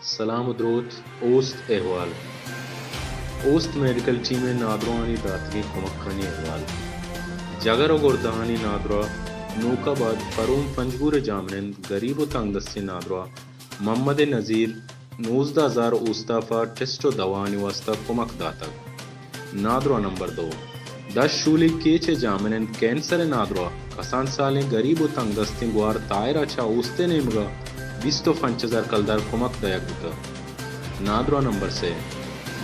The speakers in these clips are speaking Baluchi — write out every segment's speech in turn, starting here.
سلام ءُ دروت۔ اوست احوال۔ اوست میڈیکل ٹیم ءِ نادراہانی داتگیں کمکانی احوال۔ جگر ءُ گردہانی نادراہ نوک آباد، پروم پنجگور ءِ جاہمنند گریب ءُ تنگدستیں نادراہ محمد نذیر نوزدہ ہزار اوست ءَ پہ ٹیسٹ ءُ دوانی واستہ کمک داتگ۔ نادراہ نمبر دو، دشت شولیگ کیچ ءِ جاہمنند کینسر ءِ نادراہ کسان سالیں گریب ءُ تنگدستیں گوار طاہر ءَ چہ اوست ءِ نیمگ ءَ بیست ءُ پنچ ہزار کلدار کمک دئیگ بوتگ۔ نادراہ نمبر سے،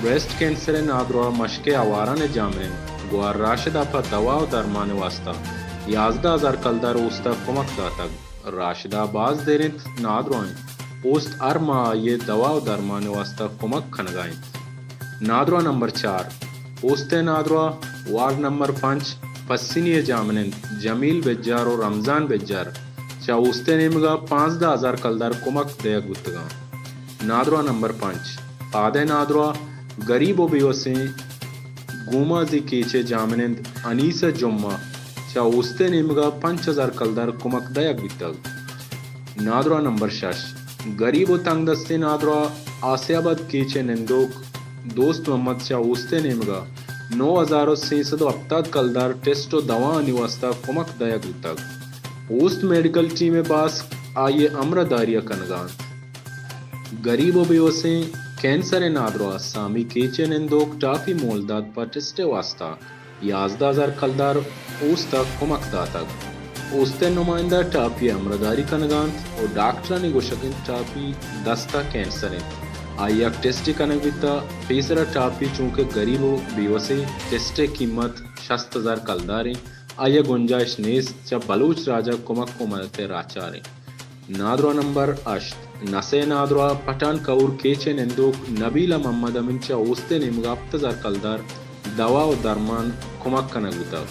بریسٹ کینسر ءِ نادراہ مشک ءِ آواران ءِ جاہمنند گوار راشد ءَ پہ دوا ءُ درمان ءِ واستہ یازدہ ہزار کلدار اوست ءَ کمک داتگ۔ راشد ءَ باز دیر انت نادراہ انت۔ اوست ہر ماہ آئی ءِ دوا ءُ درمان ءِ واستہ کمک کنگ ءَ انت۔ نادراہ نمبر چار، اوست ءِ نادراہ وارڈ نمبر پنچ پسنی ءِ جاہمنند جمیل بجار ءُ رمضان بجار چہ اوست ءِ نیمگ ءَ پانزدہ ہزار کلدار کمک دئیگ بوتگ انت۔ نادراہ نمبر پنچ، پاد ءِ نادراہ گریب ءُ بیوسیں گومازی کیچ ءِ جاہمنند انیس ءِ جمعہ چہ اوست ءِ نیمگ ءَ پنچ ہزار کلدار کمک دئیگ بیتگ۔ نادراہ نمبر شش، گریب ءُ تنگدستیں نادراہ آسیاباد کیچ ءِ نندوک دوست محمد چہ اوست ءِ نیمگ ءَ نو ہزار ءُ سئے سد ءُ ہپتاد کلدار ٹیسٹ ءُ دوانی واستہ کمک دئیگ بوتگ۔ اوست میڈیکل ٹیم ءِ باسک آئی ءِ ہمراہداری ءَ کنگ ءَ انت۔ گریب ءُ بیوسیں کینسر ءِ نادراہ سامی کیچ ءِ نندوک ٹاپی مول دات پہ ٹیسٹ ءِ واستہ یازدہ ہزار کلدار اوست ءَ کمک داتگ۔ اوست ءِ نمائندہ ٹاپی ءِ ہمراہداری کنگ ءَ انت ءُ ڈاکٹرانی گوشگ انت ٹاپی دست ءَ کینسر انت۔ آئی ءَ یک ٹیسٹے کنگ بیتگ، پیسر ءَ ٹاپی چونکہ گریب ءُ بیوسیں، ٹیسٹ ءِ قیمت شست ہزار کلدار انت، آئی ءَ گنجائش نیست، چہ بلوچ راج ءَ کمک ءُ مدد ءِ راہچار انت۔ نادراہ نمبر ہشت، نسے نادراہ پٹھان کور کیچ ءِ نندوک نبیلہ محمد امین چہ اوست ءِ نیمگ ءَ ہپت ہزار کلدار دوا ءُ درمان کمک کنگ بوتگ۔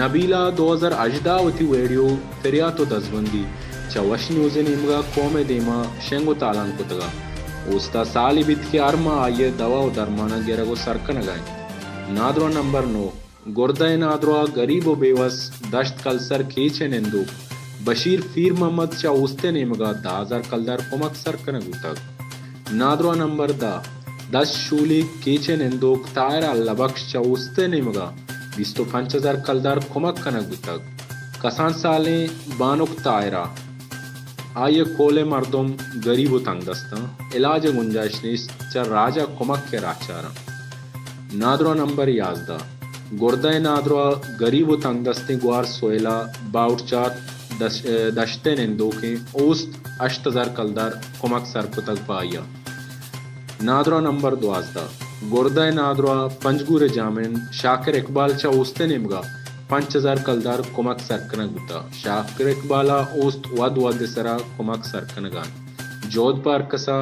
نبیلہ دو ہزار ہژدہ ءَ وتی ویڈیو پریات ءُ دزبندی چہ وش نیوز ءِ نیمگ ءَ قوم ءِ دیما شنگ ءُ تالان کتگ ءُ اوست ءَ سالے بیت کہ ہر ماہ آئی ءِ دوا ءُ درمان ءَ گرگ ءُ سر کنگ ءَ انت۔ نادراہ نمبر نو، گردہ ءِ نادراہ گریب ءُ بیوس دشت کلسر کیچ ءِ نندوک بشیر پیر محمد چہ اوست ءِ نیمگ ءَ دہ ہزار کلدار کمک سر کنگ بوتگ۔ نادراہ نمبر دہ، دشت شولیگ کیچ ءِ نندوک طاہر اللہ بخش چہ اوست ءِ نیمگ ءَ بیست ءُ پنچ ہزار کلدار کمک کنگ بوتگ۔ کسان سالیں بانک طاہرہ، آئی ءِ کول ءِ مردم گریب ءُ تنگدست انت، علاج ءِ گنجائش نیست، چہ راج ءَ کمک ءِ راہچار انت۔ نادراہ نمبر یازدہ، گردہ ءِ نادراہ گریب ءُ تنگدستیں گوار سہیلا باہوٹ چات دش-، دشت ءِ نندوکیں، اوست ہشت ہزار کلدار کمک سر کتگ پہ آئی ءَ۔ نادراہ نمبر دوازدہ، گردہ ءِ نادراہ پنجگور ءِ جاہمنند شاکر اقبال چہ اوست ءِ نیمگ ءَ پنچ ہزار کلدار کمک سر کنگ بوتگ۔ شاکر اقبال ءَ اوست وھد وھد ءِ سرا کمک سر کنگ ءَ انت۔ جہد پہ ہرکس ءَ،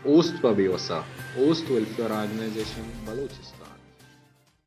اوست پہ بیوس ءَ۔ اوست ویلفیئر آرگنائزیشن بلوچستان۔